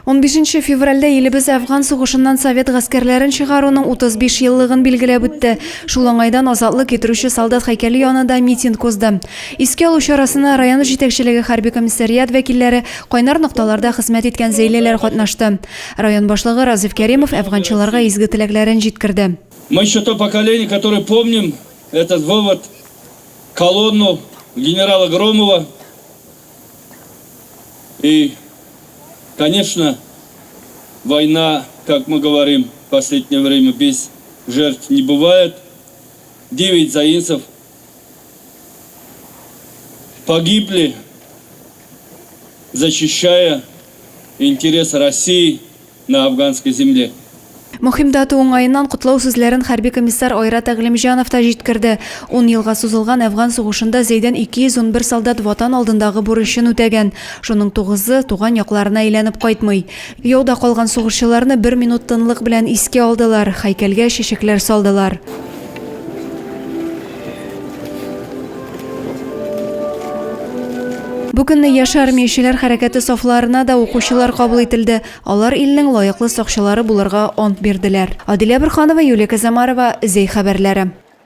Унбишенче февральдә илебез Әфган сугышыннан совет гаскәрләрен чыгаруның 35 еллыгын билгеләп үтте. Шул уңайдан Азатлык китерүче солдат һәйкәле янында митинг узды. Искә алу чарасына район җитәкчелеге, хәрби комиссариат вәкилләре, кайнар нокталарда хезмәт иткән зәйлеләр катнашты. Район башлыгы Разиф Кәримов әфганчыларга изге теләкләрен җиткерде. Мы еще то поколение, которое помним этот вывод, колонну генерала Громова. И, конечно, война, как мы говорим в последнее время, без жертв не бывает. Девять заинцев погибли, защищая интересы России на афганской земле. Мөһим дата уңаеннан котлау сүзләрен хәрби комиссар Айрат Әгълимҗанов та җиткерде. Ун елга сузылган Әфган сугышында Зәйдән 211 солдат Ватан алдындагы бурычын үтәгән. Шуның тугызы туган якларына әйләнеп кайтмый. Яуда калган сугышчыларны бер минут тынлык белән искә алдылар, һәйкәлгә чәчәкләр салдылар. Бу көнне Яшь армиячеләр хәрәкәте сафларына да укучылар кабул ителде. Алар илнең лаеклы сакчылары булырга ант бирделәр. Адилә Борһанова, Юлия Казамарова, Зәй хәбәрләре.